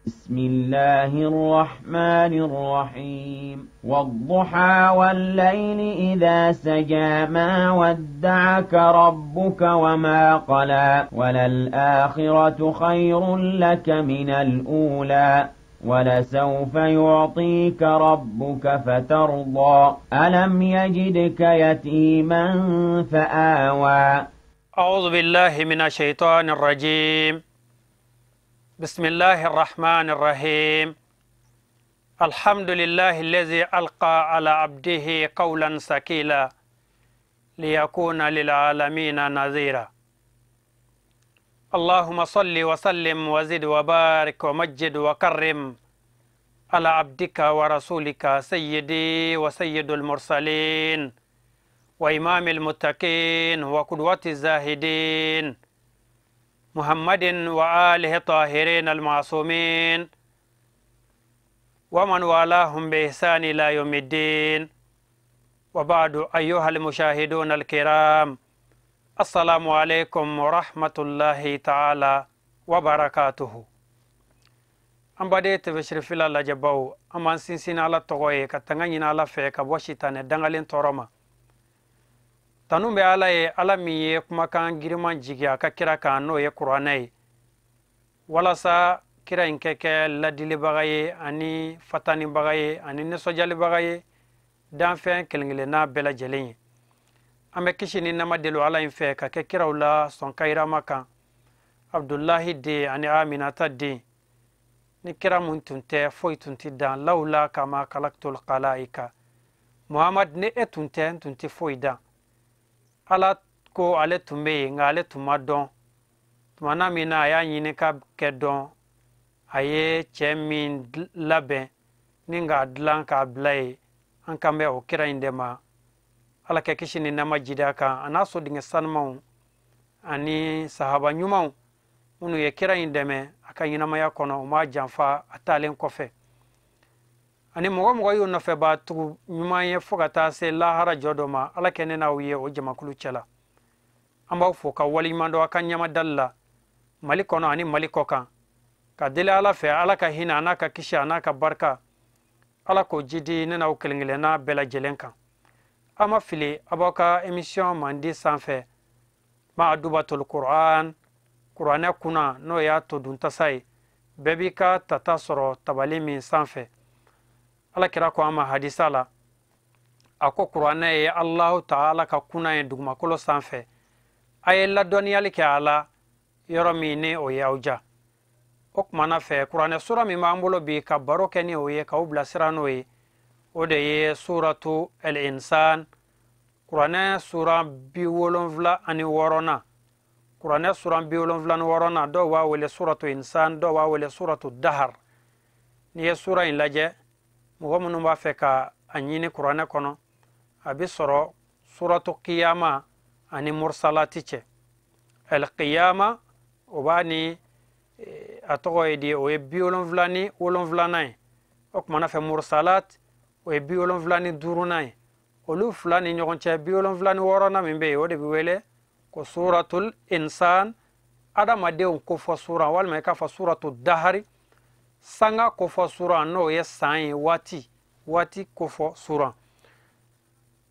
بسم الله الرحمن الرحيم. والضحى والليل إذا سجى، ما ودعك ربك وما قلى، وللآخرة خير لك من الأولى، ولسوف يعطيك ربك فترضى. ألم يجدك يتيما فآوى. أعوذ بالله من الشيطان الرجيم. بسم الله الرحمن الرحيم. الحمد لله الذي ألقى على عبده قولا ثقيلا ليكون للعالمين نذيرا. اللهم صل وسلم وزد وبارك ومجد وكرم على عبدك ورسولك سيدي وسيد المرسلين وإمام المتقين وقدوة الزاهدين محمد وآله الطاهرين المعصومين ومن والاهم بإحسان إلى يوم الدين. وبعد، أيها المشاهدون الكرام، السلام عليكم ورحمة الله تعالى وبركاته. An baden TV Cherifila lajɛbaw, an b'an sinsin Ala tɔgɔ ye ka tanga ɲini Ala fɛ ka bɔ sitanɛ dangalen tɔɔrɔ ma. Tanu bɛ Ala ye, Ala min ye kumakan giriman jigi a ka kira kan, n'o ye kuranɛ ye, walasa kira in kɛ kɛ ladilibaga ye ani fatanibaga ye ani nisɔndiyalibaga ye danfɛn kelen kelenna bɛɛ lajɛlen ye. An bɛ kisi ni nɛɛma deli Ala in fɛ ka kɛ kiraw la sɔn kayirama kan, Abdulahi den ani Aminata den. Ni kira mun tun tɛ, foyi tun tɛ dan. Lawula kama kalaktul kalaika. Muhammad, ni e tun tɛ, n tun tɛ foyi dan. Ala ko ale tun bɛ yen, nka ale tun ma dɔn. Tumana min na a y'a ɲini ka kɛ dɔn, a ye cɛ min labɛn ni k'a dilan k'a bila yen, an kan bɛ o kira in de ma. Ala kɛ kisi ni nɛɛma jidi a kan, a n'a sodenkɛ sanumanw ani sahaba ɲumanw minnu ye kira in dɛmɛ a ka ɲɛnamaya kɔnɔ, u m'a janfa a taalen kɔfɛ, ani mɔgɔ mɔgɔ y'o nɔfɛbaa tugu ɲuman ye fo ka taa se lahara jɔ dɔ ma. Ala kɛ ne n'aw ye o jamakulu cɛla. An b'aw fo ka waleɲuman dɔn a ka ɲɛmadali la Mali kɔnɔ ani Mali kɔ kan, ka deli Ala fɛ Ala ka hinɛ a n'a ka kisi a n'a ka barika, Ala k'o jidi ne n'aw kelen kelenna bɛɛ lajɛlen kan. A ma fili, a b'aw ka émission mandi sanfɛ ma adubatul Qur'an, kuranɛ kunna, n'o y'a to duntasa ye, bɛɛ b'i ka tata sɔrɔ tabali min sanfɛ. Ala kira ko an ma hadisa la, a ko kuranɛ ye Alahu taala ka kunna ye dugumakolo sanfɛ. A ye ladɔnniyali kɛ a la yɔrɔ min ni o y'aw ja. O kumana fɛ, kuranɛ sura min b'an bolo bi ka baro kɛ ni o ye, k'aw bilasira n'o ye, o de ye suratu al-insan, kuranɛ sura 76nan. Kuranɛ sura 76nan, dɔw b'a wele suratu insan, dɔw b'a wele suratu dahar. N'i ye sura in lajɛ, mɔgɔ minnu b'a fɛ ka a ɲini kuranɛ kɔnɔ, a bɛ sɔrɔ suratu kiyama ani mursalati cɛ. Al-qiyama, o b'a ni a tɔgɔ ye di, o ye 77nan ye. O kumana fɛ, mursalat, o ye 75nan ye. Olu fila ni ɲɔgɔn cɛ, 76nan min bɛ yen, o de bɛ wele ko suratul insan, adamadenw kofɔ sura, walima i k'a fɔ suratu dahari, sanga kofɔ sura, n'o ye san ye, waati waati kofɔ sura.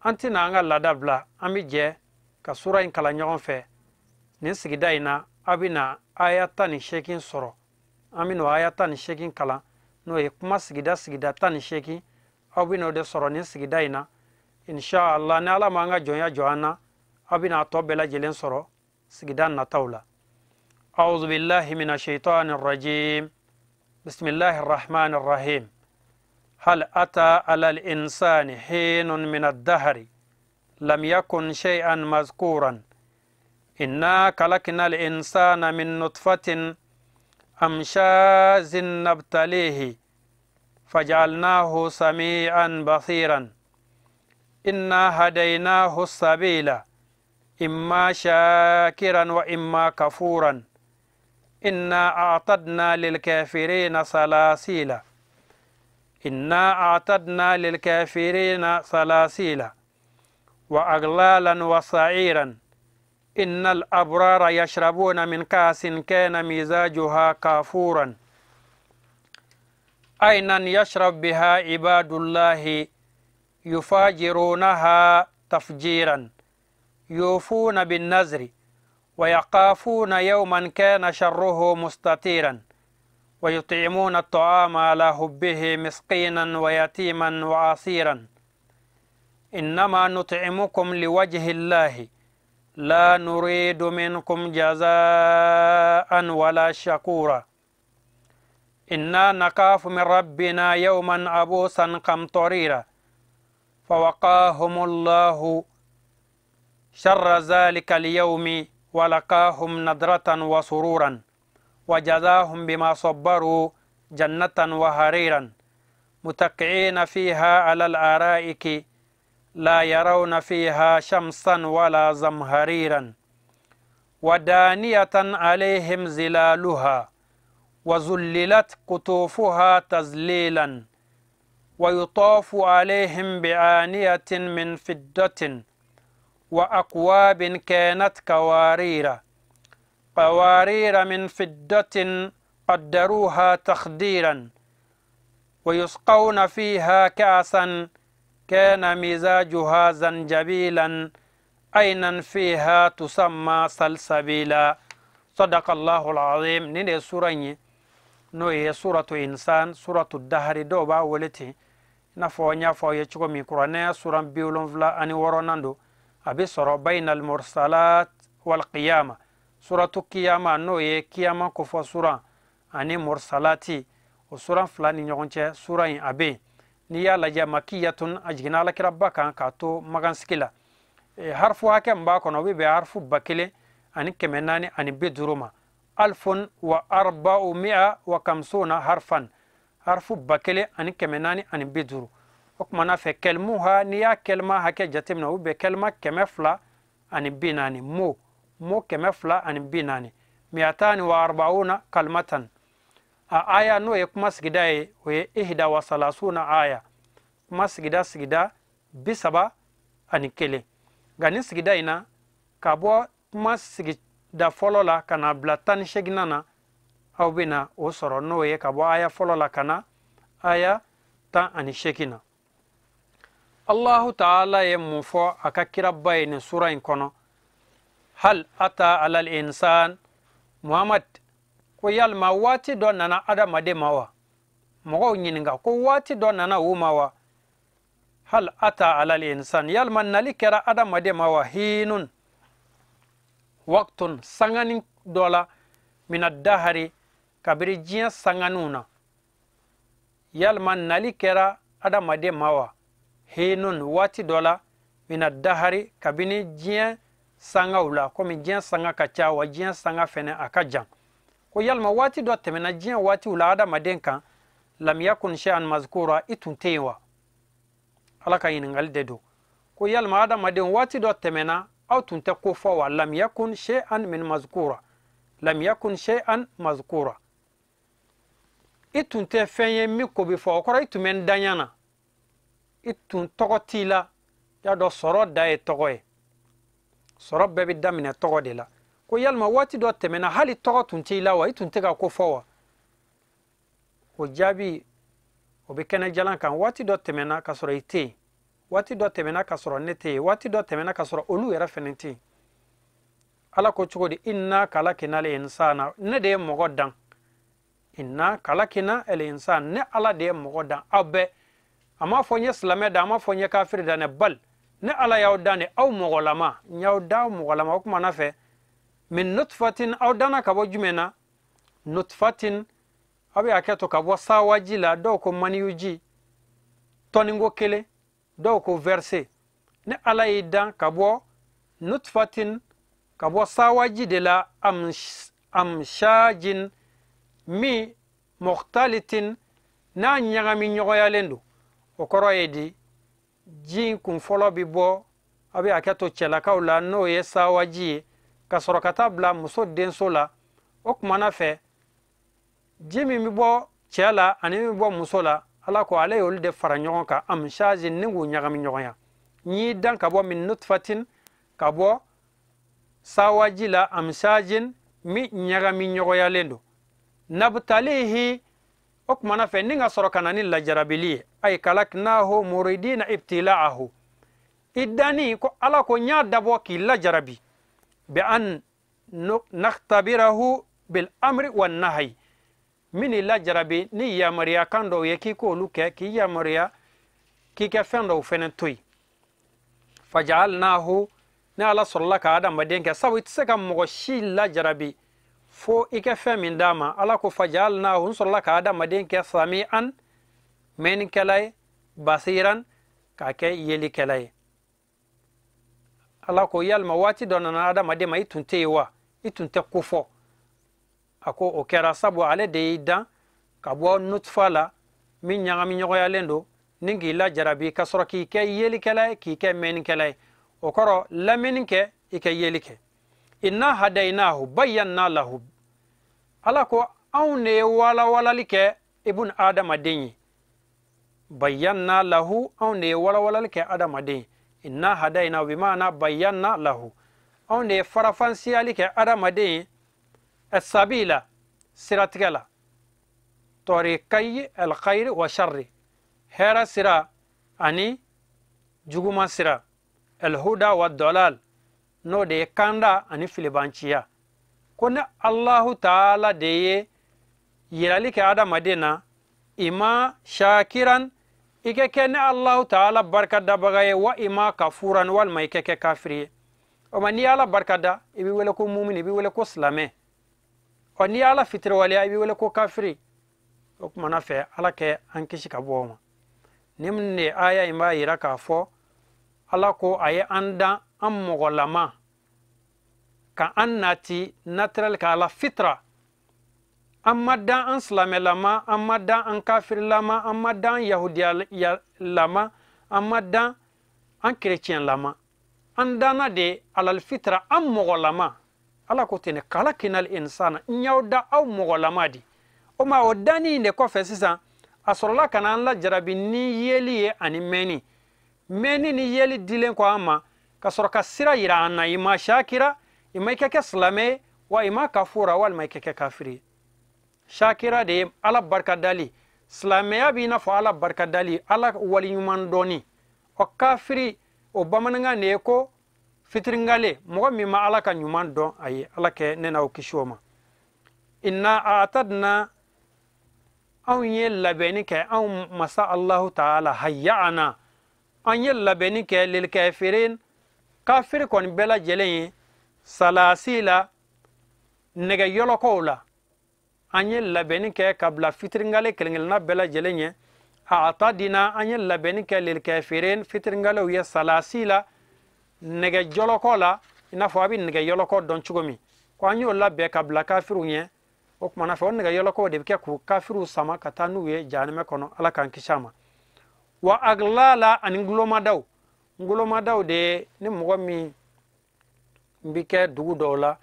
An tɛna an ka laada bila, an bɛ jɛ ka sura in kalan ɲɔgɔn fɛ. Nin sigida in na, a bɛna aya 18 sɔrɔ. An bɛna o aya 18 kalan, n'o ye kuma sigida sigida 18. Aw bɛna o de sɔrɔ nin sigida in na inshallah. Ni Ala m'an ka jɔnya jɔ an na, aw bɛna a tɔ bɛɛ lajɛlen sɔrɔ sigida nataw la. A'udhu billahi minash shaitanir rajim. Bismillahir rahmanir rahim. Hal ata alal insani hinun min ad-dahri lam yakun shay'an mazkuran. Inna khalaqnal insana min nutfatin amshazin nabtalihi faj'alnahu sami'an basiran. Inna hadaynahu as-sabila imma shakiran wa imma kafuran. Inna a'tadna lil kafirina salasila. Inna a'tadna lil kafirina salasila wa aglalan wa sa'iran. Innal abrara yashrabuna min ka'sin kana mizajuha kafuran. عينا يشرب بها عباد الله يفاجرونها تفجيرا يوفون بالنذر ويخافون يوما كان شره مستطيرا ويطعمون الطعام على حبه مسكينا ويتيما وعصيرا إنما نطعمكم لوجه الله لا نريد منكم جزاء ولا شكورا إنا نخاف من ربنا يوما عبوسا قمطريرا فوقاهم الله شر ذلك اليوم ولقاهم نضرة وسرورا وجزاهم بما صبروا جنة وحريرا متكئين فيها على الأرائك لا يرون فيها شمسا ولا زمهريرا ودانية عليهم ظلالها وذللت قطوفها تذليلا ويطاف عليهم بآنية من فضة وأكواب كانت قوارير قوارير من فضة قدروها تقديرا ويسقون فيها كأسا كان مزاجها زنجبيلا عينا فيها تسمى سلسبيلا صدق الله العظيم. نين سورة n'o ye suratu insan suratu dahari dɔw b'a wele ten i n'a fɔ n y'a fɔ aw ye cogo min kuranɛ suran 76nan don a bɛ sɔrɔ bainal mursalat wal qiyama suratu kiyama n'o ye kiyama kofɔ suran ani mursalati o suran fila ni ɲɔgɔn cɛ sura in a bɛ yen n'i y'a lajɛ makiyatun a jiginna alakiraba kan k'a to magansigi la harifu hakɛ min b'a kɔnɔ o bɛ bɛn harifu 1450 ma 1450 harfan harfu 1450 o kumana fɛ kɛlimuha n'i y'a kɛlima hakɛ jateminɛ o bɛ kɛlima 240 mo 240 240 kalimatan a aya n'o ye kuma sigida ye o ye 31 aya kuma sigida 31 nka nin sigida in na ka bɔ kuma sigida fɔlɔ la ka na bila 18nan na aw bɛna o sɔrɔ n'o ye ka bɔ aya fɔlɔ la ka na aya 18 na. Allahu ta'ala ye mun fɔ a ka kiraba ye nin sura in kɔnɔ hal ata alal insan Muhammad ko yalima waati dɔ nana adamaden ma wa mɔgɔw ɲininka ko waati dɔ nana u ma wa hal ata alal insan yalima nali kɛra adamaden ma wa hinun waktun sangani dɔ la mina dahari kabiri diɲɛ sanganiw na yalima nali kɛra adamaden ma wa hinun waati dɔ la mina dahari kabini diɲɛ sangaw la komi diɲɛ sanga ka ca wa diɲɛ sanga fɛnɛ a ka jan ko yalima waati dɔ tɛmɛna diɲɛ waatiw la adamaden kan lam yakun shay'an mazkura i tun tɛ yen wa ala ka ɲininkali de don ko yalima adamaden waati dɔ tɛmɛna aw tun tɛ ko fɔ wa lam yakun shay'an min mazkura lam yakun shay'an mazkura i tun tɛ fɛn ye min ko bɛ fɔ o kɔrɔ i tun bɛ n daɲa na i tun tɔgɔ t'i la y'a dɔn sɔrɔ da ye tɔgɔ ye sɔrɔ bɛɛ bɛ daminɛ tɔgɔ de la ko yalima waati dɔ tɛmɛna hali tɔgɔ tun t'i la wa i tun tɛ ka ko fɔ wa o jaabi o bɛ kɛnɛ jalan kan waati dɔ tɛmɛna ka sɔrɔ i tɛ yen waati dɔ tɛmɛna ka sɔrɔ ne tɛ yen waati dɔ tɛmɛna ka sɔrɔ olu yɛrɛ fɛnɛ tɛ yen ala ko cogo di inna khalaqnal insana ne de ye mɔgɔ dan inna khalaqna al insana ne ala de ye mɔgɔ dan aw bɛɛ a m'a fɔ n ye silamɛ dan a m'a fɔ n ye kafiri dan dɛ bal ne ala y'aw dan de aw mɔgɔlama n y'aw dan mɔgɔlama o kuma na fɛ min nutfatin aw danna ka bɔ jumɛn na nutfatin aw bɛ hakɛ to ka bɔ sawaji la dɔw ko maniyuji tɔninko kelen dɔw ko verse ne ala y'i dan ka bɔ nutfatin ka bɔ sawaji de la amshajin min mukhtalitin n'a ɲagami ɲɔgɔnyalen don o kɔrɔ ye di ji kun fɔlɔ bɛ bɔ a bɛ hakɛ to cɛlakaw la n'o ye sawaji ye ka sɔrɔ ka taa bila muso denso la o kumana fɛ ji min bɛ bɔ cɛ la ani min bɛ bɔ muso la ala ko ale y'olu de fara ɲɔgɔn kan amshajin ni k'u ɲagami ɲɔgɔn ya n y'i dan ka bɔ min nutfatin ka bɔ sawaji la amshajin min ɲagami ɲɔgɔnyalen don nabtalihi O kumana fɛ ni ka sɔrɔ ka na ni lajarabili ye, ay kalaknahu muridina ibtila'ahu, i danni ko Ala ko n y'a dabɔ k'i lajarabi, bi an nakhtabirahu bil amri wan nahyi, min i lajarabi ni yamaruya kan dɔw ye k'i k'olu kɛ, k'i yamaruya k'i kɛ fɛn dɔw fɛnɛ to yen. Faja'alnahu, ni Ala sɔrɔla ka adamaden kɛ, sabu i tɛ se ka mɔgɔ si lajarabi fo i kɛ fɛn min d'a ma. Ala ko faja'alnahu, n sɔrɔla ka adamaden kɛ sami'an, mɛnnikɛla ye, basiran, k'a kɛ yelikɛla ye. Ala ko yalima waati dɔ nana adamaden ma i tun tɛ yen wa, i tun tɛ ko fɔ? A ko o kɛra sabu ale de y'i dan ka bɔ nutfa la min ɲagami ɲɔgɔnyalen don, ni k'i lajarabi ka sɔrɔ k'i kɛ yelikɛla ye, k'i kɛ mɛnnikɛla ye. O kɔrɔ lamɛnni kɛ, i kɛ yeli kɛ. Inna hadaynahu bayyana lahu, Ala ko anw de ye walawalali kɛ ibn adamaden ye. Bayyana lahu, anw de ye walawalali kɛ adamaden ye. Inna hadaynahu bi maana bayyana lahu, anw de ye farafansiyali kɛ adamaden ye sabila, siratigɛ la, tariqayi alkhayri wa sharri, hɛrɛ sira ani juguman sira, alhuda wa dalal, n'o de ye kanda ani filibanciya. Ko ne Allahu taala de ye yirali kɛ adamaden na, ima shakiran, i kɛ kɛ ne Allahu taala barikadabaga ye, wa ima kafuran, walima i kɛ kɛ kafiri ye. O ma n'i y'Ala barikada, i b'i wele ko mumini, i b'i wele ko silamɛ. Ɔ n'i y'Ala fitiriwaleya, i b'i wele ko kafiri. O kumana fɛ Ala kɛ an kisi ka bɔ o ma. Ni min de aya in b'a yira k'a fɔ Ala ko a ye an dan an mɔgɔlama, ka an nati naturel ka ala fitra. An ma dan an silamɛlama, an ma dan an kafirilama, an ma dan yahudiyalama, an ma dan an kerecɛnlama. An danna de alal fitra, an mɔgɔlama. Ala ko ten, kalakinal insana, n y'aw da aw mɔgɔlama de. O ma o danni in de kɔfɛ sisan, a sɔrɔla ka na an lajarabi ni yeli ye ani mɛnni. Mɛnni ni yeli dilen kɔ an ma, ka sɔrɔ ka sira yira an na, i ma shakira, i ma i kɛ kɛ silamɛ ye, wa i ma kafura, walima i kɛ kɛ kafiri ye. Shakira de ye Ala barikadali. Silamɛya b'i n'a fɔ Ala barikadali, Ala waliɲuman dɔnni. Ɔ kafiri, o bamanankan de ye ko fitiringale, mɔgɔ min ma Ala ka ɲuman dɔn a ye. Ala kɛ ne n'aw kisi o ma. Inna a'tadna, anw ye labɛnni kɛ, anw masa Allahu taala hayya'ana, an ye labɛnni kɛ lil kafirin, kafiri kɔni bɛɛ lajɛlen ye, salasila, nɛgɛ yɔlɔkɔw la. An ye labɛnni kɛ ka bila fitiringale kelen-kelenna bɛɛ lajɛlen ye. A'tadina, an ye labɛnni kɛ lil kafirin, fitiringalew ye, salasila, nɛgɛ jɔlɔkɔ la, i n'a fɔ a bɛ nɛgɛ yɔlɔkɔ dɔn cogo min, ko an y'o labɛn ka bila kafiriw ɲɛ. O kumana fɛ o nɛgɛ yɔlɔkɔw de bɛ kɛ k'u kafiriw sama ka taa n'u ye jahanamɛ kɔnɔ. Ala k'an kisi a ma. Wa aglala, ani ngulomadaw. Ngulomadaw de ye ni mɔgɔ min bɛ kɛ dugu dɔw la,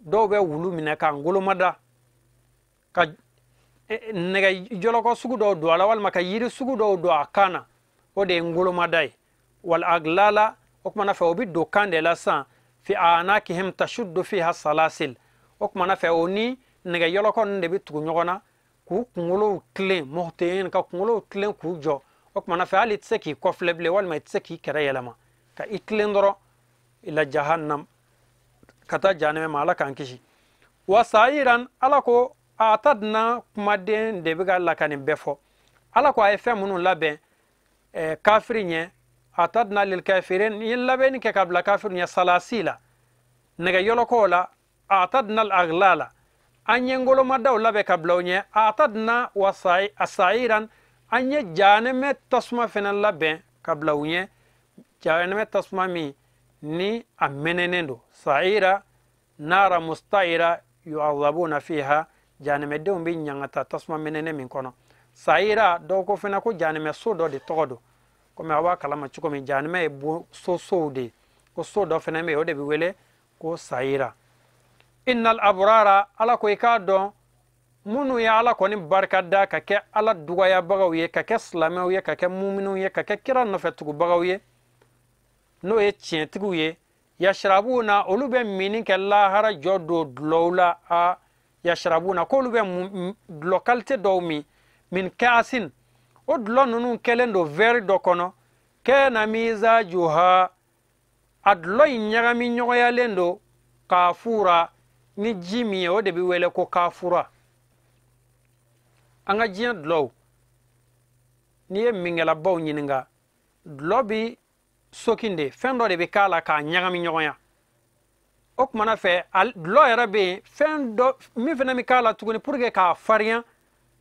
dɔw bɛ wulu minɛ ka ngulomada, ka nɛgɛ jɔlɔkɔ sugu dɔw don a la, walima ka yiri sugu dɔw don a kan na, o de ye ngulomada ye. Wal aglala, o kumana fɛ o bɛ don kan de la sisan, fi anakihim tashuddu fiha salasil. O kumana fɛ o ni nɛgɛ yɔlɔkɔ ninnu de bɛ tugu ɲɔgɔn na k'u kunkolow tilen, muhtiin, ka kunkolow tilen k'u jɔ. O kumana fɛ hali i tɛ se k'i kɔfilɛ bilen, walima i tɛ se k'i kɛrɛ yɛlɛma, ka i tilen dɔrɔn ila jahannam, ka taa jahanama ma. Ala k'an kisi. Wa sa'iran, Ala ko a'tadna, kumaden de bɛ ka lakani bɛɛ fɔ. Ala ko a ye fɛn minnu labɛn kafiri ɲɛ, a'tadna lil kafirin, ni ye labɛnni kɛ ka bila kafiri ɲɛ, salasi la, nɛgɛ yɔlɔkɔw la, a'tadna al aghlala, an ye ngolomadaw labɛn ka bila u ɲɛ, a'tadna wa sa'iran, an ye jahanama tasuma fɛnɛ labɛn ka bila u ɲɛ, jahanama tasuma min ni a mɛnɛnen don, sa'ira nara musta'ira yu'adhabuna fiha, jahanamadenw bɛ ɲangata tasuma mɛnɛnen min kɔnɔ. Sa'ira, dɔw ko fɛnɛ ko jahanama so dɔ de tɔgɔ don, komi aw b'a kalama cogo min, jahanama ye so sow de ye, ko so dɔ fɛnɛ bɛ yen, o de bɛ wele ko sa'ira. Innal abrara, Ala ko i k'a dɔn minnu ye Ala kɔni barika da ka kɛ Ala dugayabagaw ye, ka kɛ silamɛw ye, ka kɛ muminw ye, ka kɛ kira nɔfɛtugubagaw ye, n'o ye tiɲɛtigiw ye, yashrabuna, olu bɛ minni kɛ lahara jɔ don dulɔw la. A yashrabuna, k'olu bɛ dulɔ kalite dɔw min, Min ka'asin, o dulɔ ninnu kɛlen don vɛri dɔ kɔnɔ. Kana mizajuha, a dulɔ in ɲagami ɲɔgɔnyalen don kafura ni ji min ye, o de bɛ wele ko kafura. An ka diɲɛ dulɔw, n'i ye minkɛlabaw ɲininka, dulɔ bi sokin de, fɛn dɔ de bɛ k'a la k'a ɲagami ɲɔgɔn ya. O kumana fɛ, dulɔ yɛrɛ bɛ yen, fɛn dɔ min fana bɛ k'a la tuguni pour que k'a farinya,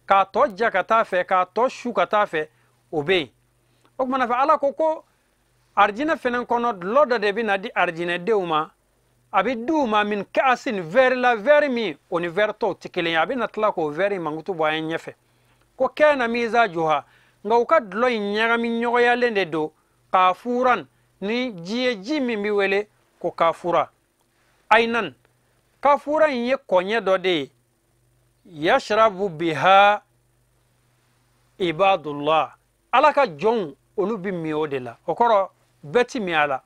k'a tɔ ja ka taa fɛ, k'a tɔ su ka taa fɛ, o bɛ yen. O kumana fɛ, Ala ko ko arijinɛ fɛnɛ kɔnɔ, dulɔ dɔ de bɛ na di arijinɛdenw ma. A bɛ di u ma min ka'asin, vɛri la, vɛri min o ni vɛri tɔw tɛ kelen ye. A bɛ na tila k'o vɛri mankutu bɔ an ye ɲɛfɛ. Ko kana mizajuha, nka u ka dulɔ in ɲagami ɲɔgɔnyalen de don kafuran ni ji ye, ji min bɛ wele ko kafura. Ayinan, kafura in ye kɔɲɛ dɔ de ye. Yashrabu biha ibadullah, Ala ka jɔnw olu bɛ min o de la. O kɔrɔ bɛɛ ti min a la.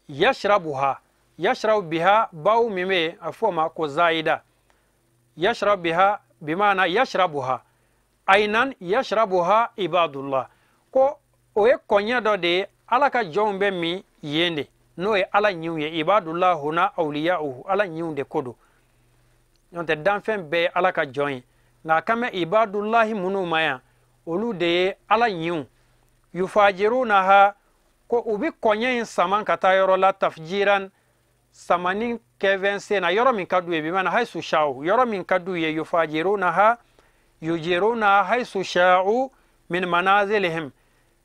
Yashrabuha, yashrabu biha, baw min bɛ yen, a fɔ o ma ko zaida. Yashrabu biha bimaana yashrabuha, ayinan yashrabuha ibadullah, ko o ye kɔɲɛ dɔ de ye, Ala ka jɔnw bɛ min yen de, n'o ye Ala ɲiw ye. Ibadullah huna awliya'uhu, Ala ɲiw de ko don. N'o tɛ danfɛn bɛɛ ye Ala ka jɔn ye, nka a kan bɛ ibadullahi minnu ma yan, olu de ye Ala ɲiw. Yufajirunaha, ko u bɛ kɔɲɛ in sama ka taa yɔrɔ la, tafjiran, samani kɛfɛn sen na, yɔrɔ min ka d'u ye, bimana haisu sha'u, yɔrɔ min ka d'u ye. Yufajirunaha yujirunaha haisu sha'u min manazilihim,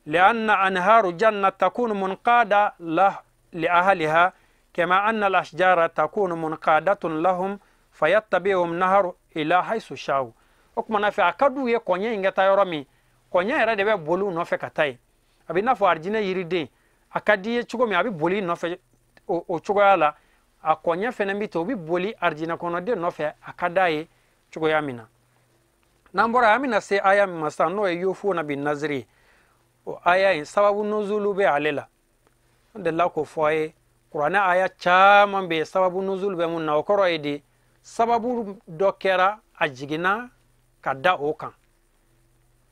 lianna anharu janna takunu munqada lah li ahliha kama anna al-ashjara takunu munqadatun lahum fayattabi'uhum naharu ila haisu sha'u. O kumana fɛ, a ka d'u ye kɔɲɛ in ka taa yɔrɔ min, kɔɲɛ yɛrɛ de bɛ boli u nɔfɛ ka taa yen. A bɛ i n'a fɔ arijinɛ yiriden, a ka di i ye cogo min, a bɛ boli i nɔfɛ o cogoya la. A kɔɲɛ fɛnɛ bɛ ten, o bɛ boli arijinɛ kɔnɔden nɔfɛ, a ka d'a ye cogoya min na. N'an bɔra yen, an bɛna se aya min ma sisan, n'o ye yufuna bin naziri. O aya in sababu nuzulu bɛ ale la. An delila k'o fɔ a ye, kuranɛ aya caman bɛ yen sababu nuzulu bɛ mun na. O kɔrɔ ye di, sababu dɔ kɛra, a jiginna ka da o kan.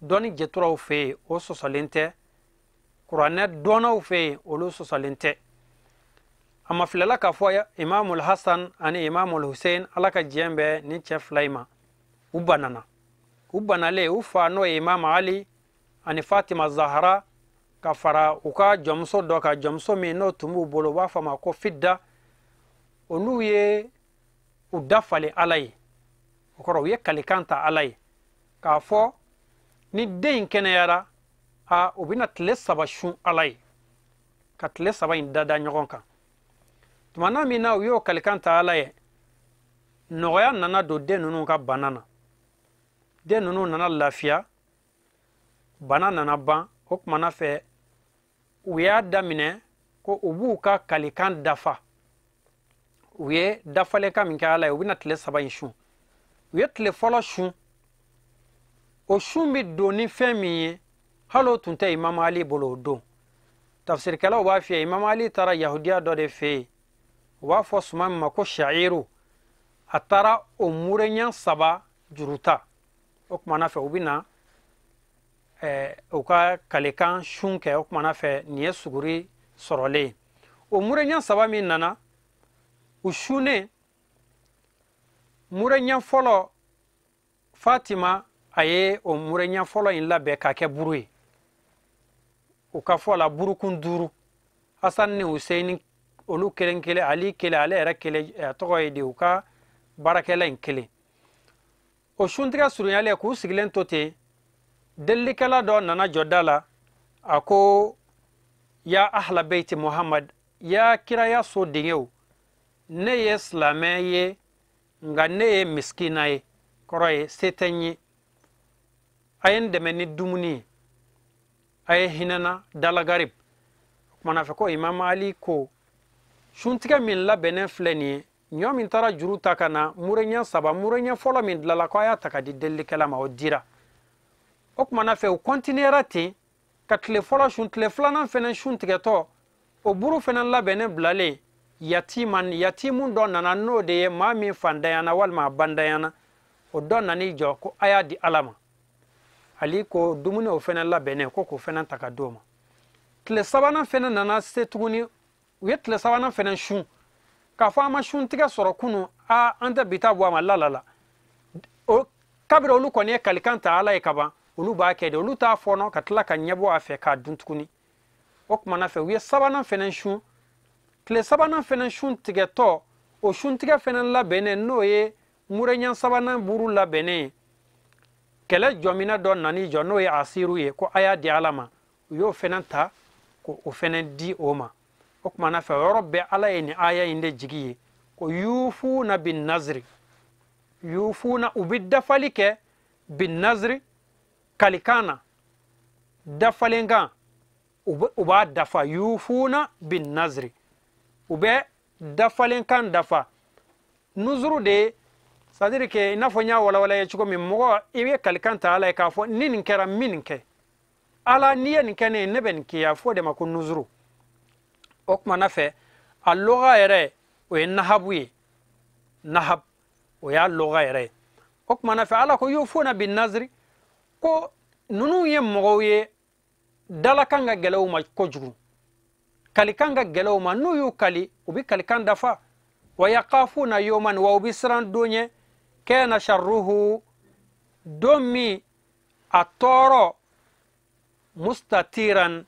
Dɔnni jɛturaw fɛ yen, o sɔsɔlen tɛ. Kuranɛ dɔnnaw fɛ yen, olu sɔsɔlen tɛ. A ma filɛla k'a fɔ Imamul Hasan ani Imamul Hussein, Ala ka diɲɛ bɛ nin cɛ fila in ma, u banana. U banalen, u fa n'o ye Imam Ali ani Fatima Zahra, ka fara u ka jɔnmuso dɔ kan, jɔnmuso min n'o tun b'u bolo, u b'a fɔ a ma ko Fidda, olu ye u da falen Ala ye. O kɔrɔ, u ye kalikan ta Ala ye k'a fɔ ni den in kɛnɛyara, a u bɛna tile 3 sun Ala ye, ka tile 3 in dada ɲɔgɔn kan. Tuma na min na u y'o kalikan ta Ala ye, nɔgɔya nana don den ninnu ka bana na. Den ninnu nana lafiya, bana nana ban. O kumana fɛ, u y'a daminɛ ko u b'u ka kalikan dafa. U ye dafalenkan min kɛ Ala ye, u bɛna tile 3 in sun. U ye tile fɔlɔ sun. O sun bɛ don ni fɛn min ye, hali o tun tɛ Imam Ali bolo o don. Tafsirikɛlaw b'a f'i ye, Imam Ali taara yahudiya dɔ de fɛ yen, u b'a fɔ suman min ma ko sha'iru. A taara o mureɲɛ 3 juru ta. O kumana fɛ, u bɛ na u ka kalekan sun kɛ. O kumana fɛ, nin ye suguri sɔrɔlen ye. O mureɲɛ 3 min nana, u sunnen, mureɲɛ fɔlɔ Fatima a ye o mureɲɛ fɔlɔ in labɛn k'a kɛ buru ye. U ka fɔ la burukun 5. Hasan ni Hussein olu kelen kelen, Ali kelen, ale yɛrɛ kelen, a tɔgɔ ye di, u ka baarakɛla in kelen. O suntigɛ surunyalen, k'u sigilen to ten, delilikɛla dɔ nana jɔ da la, a ko ya ahla beyti Muhammad, ya kiraya so denkɛw, ne ye silamɛ ye, nka ne ye misikina ye, kɔrɔ ye se tɛ n ye. A ye n dɛmɛ ni dumuni ye, a ye hinɛ n na dalagarib. O kumana fɛ ko Imam Ali ko suntigɛ min labɛnnen filɛ nin ye, ɲɔ min taara juru ta ka na, mureɲɛ 3, mureɲɛ fɔlɔ min dilanla, ko a y'a ta ka di delilikɛla ma, o dira. O kumana fɛ, u kɔntiniyera ten ka tile fɔlɔ sun, tile filanan fɛnɛ sun tigɛtɔ, o buru fɛnɛ labɛnnen bilalen, yatiman, yatimu dɔ nana, n'o de ye maa min fandanyana walima a bandanyana, o dɔ nan'i jɔ ko a y'a di Ala ma. Ali ko dumuni o fɛnɛ labɛnnen ko k'o fɛnɛ ta ka d'o ma. Tile sabanan fɛnɛ nana se tuguni, u ye tile sabanan fɛnɛ sun k'a fɔ an ma sun tigɛ sɔrɔ kunu, a an tɛ bi ta bɔ a ma la la la. O kabiri olu kɔni ye kalikan ta Ala ye kaban, olu b'a kɛ de, olu t'a fɔnɔ ka tila ka ɲɛbɔ a fɛ k'a dun tuguni. O kumana fɛ u ye sabanan fɛnɛ sun. Tile sabanan fɛnɛ sun tigɛtɔ, o sun tigɛ fɛnɛ labɛnnen n'o ye murɛɲɛ sabanan buru labɛnnen ye, kɛlɛ jɔminɛ dɔ nan'i jɔ n'o ye asiru ye, ko a y'a di Ala ma. U y'o fɛnɛ ta ko o fɛnɛ di o ma. O kumana fɛ o yɔrɔ bɛɛ Ala ye nin aya in de jigi ye ko yufuna bin nazri, yufuna u bɛ dafali kɛ bin nazri kalikan na, dafalenkan u b'a dafa. Yufuna bin nazri, u bɛ dafalenkan dafa. Nuzuru de, c'est à dire que i n'a fɔ n y'a walawala ye cogo min, mɔgɔ i bɛ kalikan ta Ala ye k'a fɔ ni nin kɛra n bɛ nin kɛ, Ala n'i ye nin kɛ ne ye ne bɛ nin k'i ye, a fɔ o de ma ko nuzuru. O kumana fɛ a lɔgɔ yɛrɛ o ye nahabu ye, nahab o y'a lɔgɔ yɛrɛ ye. O kumana fɛ Ala ko yufuna bin nazri, ko ninnu ye mɔgɔw ye dalakan ka gɛlɛn u ma kojugu, kalikan ka gɛlɛn u ma, n'u y'u kali u bɛ kalikan dafa. Wa yaqafuna yawman, wa u bɛ siran don ɲɛ, kana sharruhu, don min a tɔɔrɔ, mustatiran,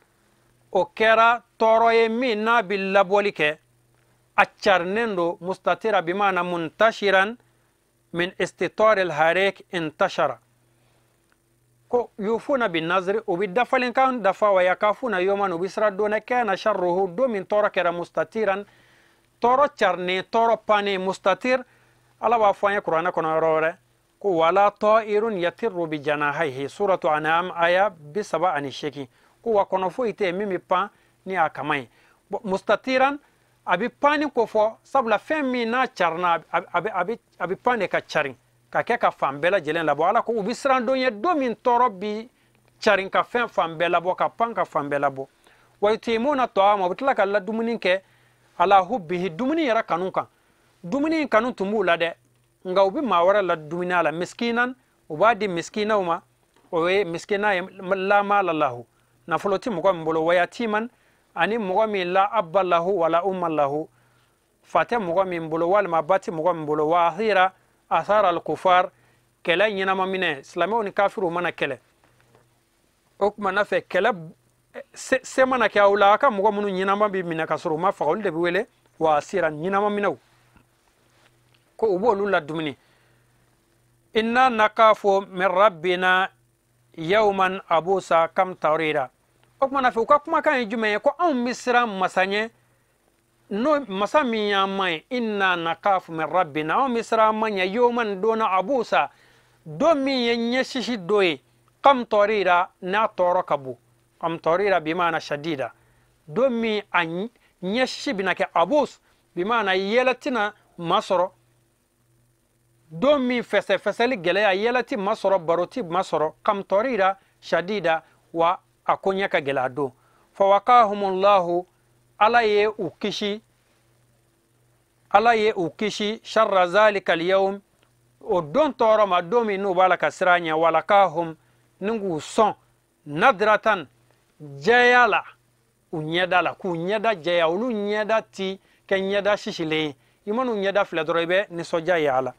o kɛra tɔɔrɔ ye min n'a bɛ labɔli kɛ, a carinen don. Mustatira bi maana muntashiran min istitar alharik intashara. Ko yufuna bin nazri, u bɛ dafalenkan dafa. Wa yakafuna yawman, u bɛ siran don na, kana sharruhu, don min tɔɔrɔ kɛra mustatiran, tɔɔrɔ carinen, tɔɔrɔ pannen. Mustatir Ala b'a fɔ an ye kuranɛ kɔnɔ yɔrɔ wɛrɛ ko wala ta'irun yatirru bi janahaihi, suratu An'am aya 38, ko wa kɔnɔ foyi tɛ yen min bɛ pan ni a kama ye. Bon, mustatiran a bɛ panni ko fɔ, sabula fɛn min n'a carina a bɛ pan de ka carin ka kɛ ka fan bɛɛ lajɛlen labɔ. Ala ko u bɛ siran don ye, don min tɔɔrɔ bi carin ka fɛn fan bɛɛ labɔ, ka pan ka fan bɛɛ labɔ. Wa yutimuna ta'ama, u bɛ tila ka ladumuni kɛ ala hubbihi, dumuni yɛrɛ kanu kan. Dumuni in kanu tun b'u la dɛ, nka u bɛ maa wɛrɛ la dumuni a la. Miskinan, u b'a di miskinaw ma, o ye miskina ye la maala lahu, nafolo ti mɔgɔ min bolo. Wa yatiman, ani mɔgɔ min la abba lahu wala umma lahu, fa tɛ mɔgɔ min bolo walima ba tɛ mɔgɔ min bolo. Wa athira athara al-kufar, kɛlɛ ɲɛnama minɛ, silamɛw ni kafiriw mana kɛlɛ, o tuma na fɛ kɛlɛ se mana kɛ aw la, aw ka mɔgɔ minnu ɲɛnama bɛ minɛ ka sɔrɔ u ma faga, olu de bɛ wele wa asira, ɲɛnama minɛw, ko u b'olu la dumuni. Inna nakafu min rabbina yawman abusa kam tarira. O tuma na fɛ u ka kumakan ye jumɛn ye? Ko anw bɛ siran masa ɲɛ, n'o masa min y'an ma ye. Inna nakafu min rabbina, anw bɛ siran an ma ɲɛ, yawman don na, abusa, don min ye ɲɛsisi dɔ ye, kam tarira, n'a tɔɔrɔ ka bon. Kam tarira bi maana shadida, don min a ɲɛsisi bɛna kɛ abus bi maana yɛlɛ tɛna ma sɔrɔ, don min fɛsɛfɛsɛli gɛlɛya, yɛlɛ ti ma sɔrɔ, baro ti ma sɔrɔ. Kam tarira shadida, wa a ko ɲɛ ka gɛlɛ a don. Fawaqahumullahu, Ala ye u kisi, Ala ye u kisi sharra zalika al-yawm, o don tɔɔrɔ ma, don min n'u b'a la ka siran ɲɛ. Walakahum, ni k'u sɔn nadratan, jɛya la, u ɲɛda la, k'u ɲɛda jɛya, olu ɲɛda ti kɛ ɲɛda sisilen ye, i man'u ɲɛda filɛ dɔrɔn i bɛ nisɔndiya ye a la.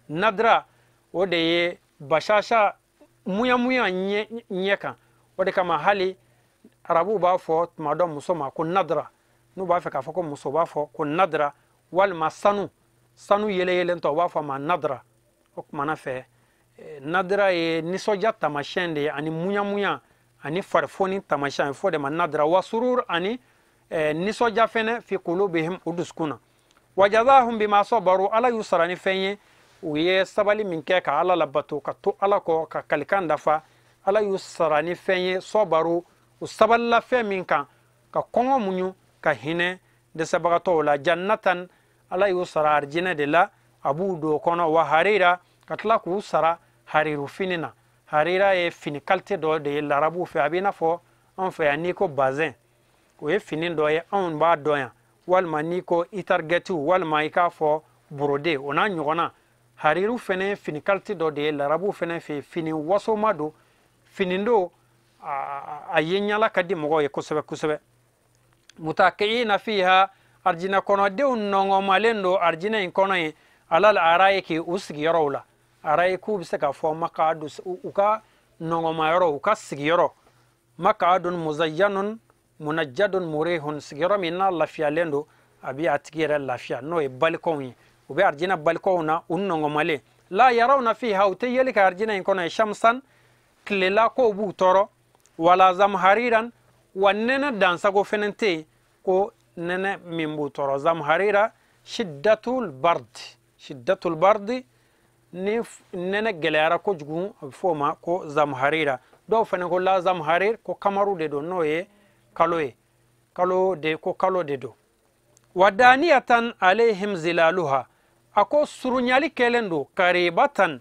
Nadra o de ye bashasha, muyamuya ɲɛ kan. O de kama hali arabuw b'a fɔ tuma dɔ muso ma ko nadra, n'u b'a fɛ k'a fɔ ko muso b'a fɔ ko nadra, walima sanu, sanu yɛlɛ yɛlɛntɔ u b'a fɔ a ma nadra. O kumana fɛ nadra ye nisɔndiya taamasiyɛn de ye, ani muyamuya ani farifoni taamasiyɛn, fɔ de ma nadra. Wa surur, ani nisɔndiya fɛnɛ, fi qulubihim, u dusukun na. Wa jazahum bima sabaru, Ala y'u sara ni fɛn ye, u ye sabali min kɛ ka Ala labato, ka to Ala kɔ, ka kalikan dafa. Ala y'u sara ni fɛn ye, sabaru, u sabalila fɛn min kan, ka kɔngɔ muɲu, ka hinɛ dɛsɛbagatɔw la. Jannatan, Ala y'u sara arijinɛ de la, a b'u don o kɔnɔ. Wa harira, ka tila k'u sara hariru fini na. Harira ye fini kalite dɔ de ye larabuw fɛ, a b'i n'a fɔ anw fɛ yan n'i ko bazɛn, o ye fini dɔ ye anw b'a dɔn yan, walima n'i ko itargɛtiw, walima i k'a fɔ borode, o n'a ɲɔgɔnna. Hariru fɛnɛ ye fini kalite dɔ de ye larabuw fɛnɛ fɛ, fini wasoma don, finindo a ye ɲala ka di mɔgɔw ye kosɛbɛ kosɛbɛ. Mutakiina fiha, arjina kɔnɔdenw nɔngɔmalen don arjina in kɔnɔ yen, alal arayiki, u sigiyɔrɔw la. Arayiku bɛ se ka fɔ makaadu, u ka nɔngɔmayɔrɔ, u ka sigiyɔrɔ. Makaadun muzayyanun munajjadun murihun, sigiyɔrɔ min n'a lafiyalen don, a bɛ a tigi yɛrɛ lafiya, n'o ye balikɔnw ye. U bɛ arjina balikɔnw na, u nɔngɔmalen. La yarawna fiha, u tɛ yeli ka arjina in kɔnɔ ye, shamsan, tilela kow b'u tɔɔrɔ, wala zamhariran, wa nɛnɛ dansago fɛnɛ tɛ yen ko nɛnɛ min b'u tɔɔrɔ. Zamharira shiddatul bard, shiddatul bardi, ni nɛnɛ gɛlɛyara kojugu a bɛ fɔ o ma ko zamharira. Dɔw fɛnɛ ko la zamharir, ko kamaru de don, n'o ye kalo ye, kalo de, ko kalo de don. Wa daniyatan alayhim zilaluha, a ko surunyali kɛlen don, karibatan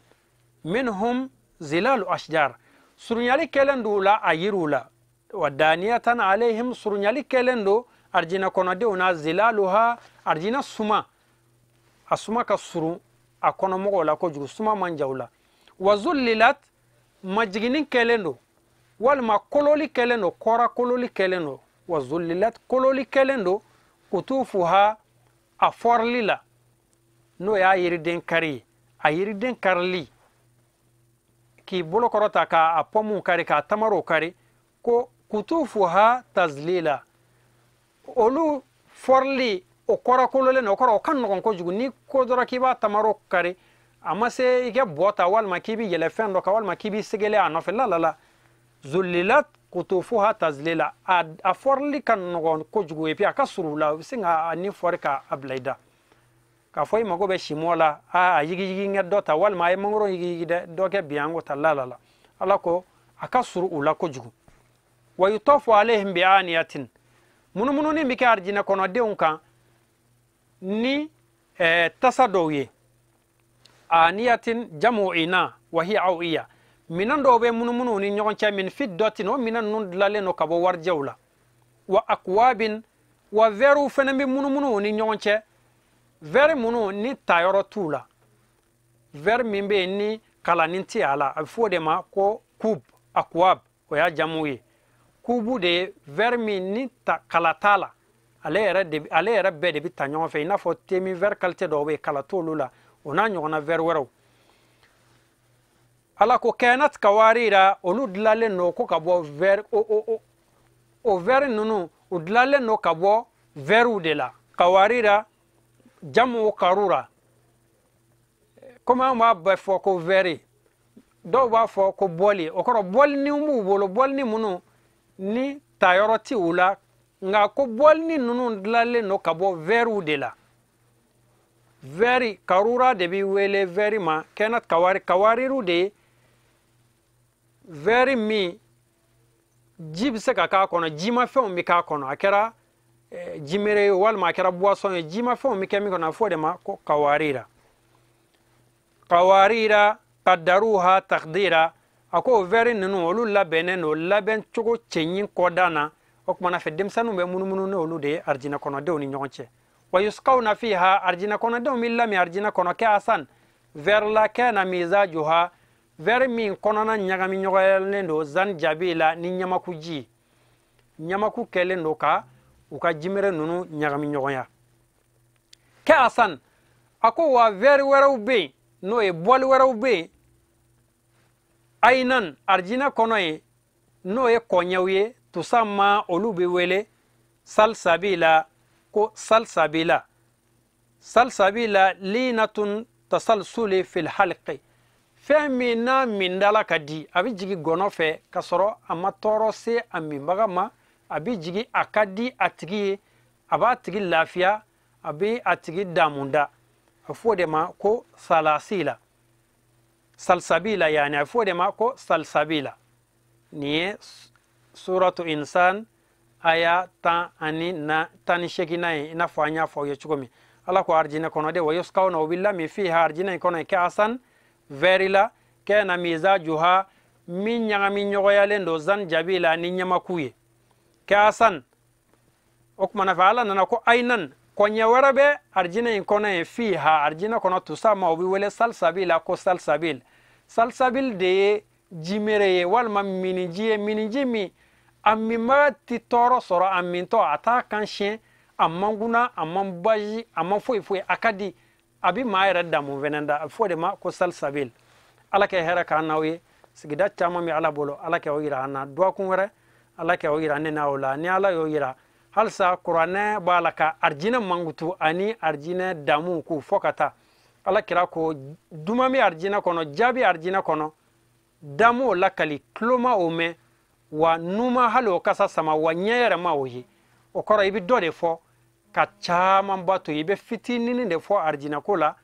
minhum zilalu ashjar, surunyali kɛlen don u la a yiriw la. Wa daniyatan alayhim, surunyali kɛlen don arjina kɔnɔdenw na, zilaluha, arjina suma, a suma ka surun a kɔnɔmɔgɔw la kojugu, suma man ja u la. Wa zullilat, majiginni kɛlen don, walima kololi kɛlen don, kɔra kololi kɛlen don. Wa zullilat, kololi kɛlen don, kutufuha, a fɔrili la, n'o y'a yiriden kari ye, a yiriden karili, k'i bolo kɔrɔta k'a pɔmuw kari, k'a tamarow kari, ko kutufuha tazlila, olu fɔrili o kɔrɔ kololen don, o kɔrɔ o ka nɔgɔn kojugu. Ni ko dɔrɔn k'i b'a tamaro kari, a ma se i kɛ bɔ ta, walima k'i bɛ yɛlɛ fɛn dɔ kan, walima k'i b'i segele a nɔfɛ, la la la. Zullilat kutufuha tazlila, a fɔrili ka nɔgɔn kojugu, et puis a ka surun u la, u bɛ sin ka ni fɔri k'a bila i da. K'a fɔ i mago bɛ simɔ la, a yigiyigi n ka dɔ ta, walima a ye mangoro yigiyigi dɛ, dɔ kɛ bi an ko ta, la la la. Ala ko a ka surun u la kojugu. Wa yutafu alayhim bi aniyatin, munumununi bɛ kɛ arijinɛ kɔnɔdenw kan ni tasa dɔw ye. Aniyatin jamu ina wa hiya awiya, minɛn dɔw bɛ munumunu ni ɲɔgɔn cɛ, min fiddatin, o minɛn ninnu dilanlen don ka bɔ warijɛw la. Wa akwabin, wa vɛriw fɛnɛ bɛ munumunu ni ɲɔgɔn cɛ, vɛri minnu ni tayɔrɔ t'u la, vɛri min bɛ yen ni kalanin tɛ a la, a bɛ fɔ o de ma ko kub, akwab, o y'a jamu ye. Kubu de ye vɛri min ni kala t'a la, ale yɛrɛ bɛɛ de bɛ ta ɲɔgɔn fɛ, i n'a fɔ temi vɛri kalite dɔw bɛ yen kala t'olu la, o n'a ɲɔgɔnna vɛri wɛrɛw. Ala ko kɛnat kawarira, olu dilanlen don ko ka bɔ vɛri, o vɛri ninnu u dilanlen don ka bɔ vɛriw de la. Kawarira jamu karura, komi an b'a bɛɛ fɔ ko vɛri, dɔw b'a fɔ ko bɔli, o kɔrɔ bɔlini b'u bolo, bɔlini minnu ni tayɔrɔ ti u la, nka ko bɔlini ninnu dilanlen don ka bɔ vɛriw de la. Vɛri karura de bɛ wele vɛri ma, kɛnɛ kawari, kawariru de ye vɛri min ji bɛ se ka k'a kɔnɔ, jimafɛnw bɛ k'a kɔnɔ, a kɛra jimere ye walima a kɛra boisson ye, jimafɛnw bɛ kɛ min kɔnɔ, a fɔ o de ma ko kawarira. Kawarira qaddaruha taqdira, a ko vɛri ninnu olu labɛnnen don labɛn cogo cɛɲi kɔdan na, o kumana fɛ denmisɛnninw bɛ munumunu n'olu de ye arijinɛ kɔnɔdenw ni ɲɔgɔn cɛ. Wa yusqawna fiha, arijinɛ kɔnɔdenw bɛ lamin arijinɛ kɔnɔ kɛ asan, vɛri la kana mizajuha, vɛri min kɔnɔna ɲagami ɲɔgɔnyalen don zanjabila ni ɲamaku ji, ɲamaku kɛlen don ka u ka jimere ninnu ɲagami ɲɔgɔnya. Kɛ asan, a ko wa vɛri wɛrɛw bɛ yen, n'o ye bɔli wɛrɛw bɛ yen, ayinan arijinɛ kɔnɔ yen, n'o ye kɔɲɛw ye, tusamma olu bɛ wele salsabila, ko salsabila. Salsabila linatun tasalsuli fil halqi, fɛn min n'a mindala ka di, a bɛ jigin gɔnɔ fɛ ka sɔrɔ a ma tɔɔrɔ se a minbaga ma, a bɛ jigin a ka di a tigi ye, a b'a tigi lafiya, a bɛ a tigi damuda, a fɔ o de ma ko salasila, salsabila, yani a fɔ o de ma ko salsabila. Nin ye suratu insan aya 18 ye, i n'a fɔ an y'a fɔ aw ye cogo min. Ala ko arijinɛ kɔnɔ de, wa yusqawna, u bɛ lamin fiha, arijinɛ in kɔnɔ, kɛ asan vɛri la, kana mizajuha, min ɲagami ɲɔgɔnyalen don zanjabila ni ɲamaku ye. Kɛ asan, o kumana fɛ Ala nana ko ayinan, kɔɲɛ wɛrɛ bɛ arijinɛ in kɔnɔ yen, fiha, arijinɛ kɔnɔ, tusama, o bɛ wele salsabila, ko salsabil. Salsabil de ye jimere ye walima miniji ye, miniji min a minbaga ti tɔɔrɔ sɔrɔ, a mintɔ a t'a kan siɲɛ, a man kunna, a man baji, a man foyi foyi, a ka di, a bi maa yɛrɛ damu fɛnɛ da. A bɛ fɔ o de ma ko salsabil. Ala kɛ hɛrɛ k'an n'aw ye. Sigida caman bɛ Ala bolo, Ala kɛ o yira an na. Dɔgɔkun wɛrɛ Ala kɛ o yira ne n'aw la. Ni Ala y'o yira, halisa kuranɛ b'a la ka arijinɛ mankutu ani arijinɛ damu k'u fɔ ka taa. Ala kira ko duman bɛ arijinɛ kɔnɔ, jaabi arijinɛ kɔnɔ, damu o lakali, tulo ma o mɛn, wa nu ma hali o kasa sama, wa ɲɛ yɛrɛ ma o ye. O kɔrɔ i bɛ dɔ de fɔ ka camanba to yen, i bɛ fitininin de fɔ arijinɛ ko la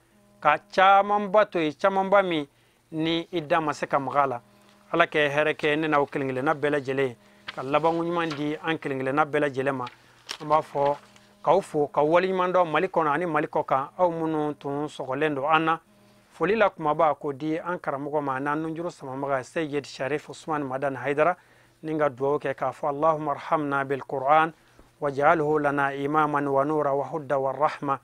ka camanba to yen, camanba min ni i da ma se ka maga a la. Ala kɛ hɛrɛ kɛ ne n'aw kelen kelenna bɛɛ lajɛlen ye, ka labanko ɲuman di an kelen kelenna bɛɛ lajɛlen ma. An b'a fɔ k'aw fo ka waleɲuman dɔn Mali kɔnɔ ani Mali kɔ kan, aw minnu tun sɔgɔlen don an na. Foli la kumaba k'o di an karamɔgɔ ma n'an nunjuru samabaga Seyid Sharif Usman Madani Haidara, ni ka dugawu kɛ k'a fɔ Allahumma arhamna bil Qur'an waj'alhu lana imaman wa nura wa huda wa rahma.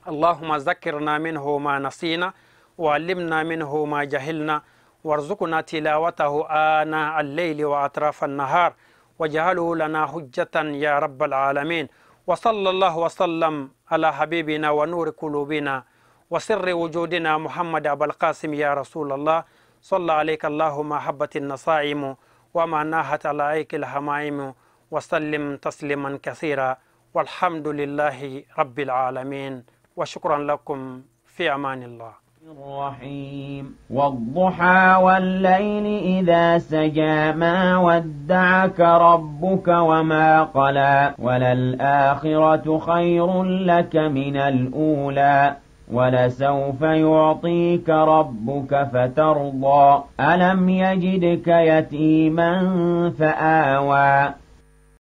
Allahumma zakirna minhu ma nasina wa allimna minhu ma jahilna warzuqna tilawatahu ana al-layli wa atrafa an-nahar waj'alhu lana hujjatan ya rabbal alamin. Wa sallallahu wa sallam ala habibina wa nuri qulubina wa sirri wujudina Muhammad Abul Qasim ya Rasulallah. Salla alayka Allahumma habbatin nasaimu wa ma nahat ala aykil hamaimu wa sallim tasliman kathira walhamdulillahi rabbil alamin. Wa shukran lakum fi amanillah. الرحيم. والضحى والليل إذا سجى ما ودعك ربك وما قلى وللآخرة خير لك من الأولى ولسوف يعطيك ربك فترضى. ألم يجدك يتيما فآوى.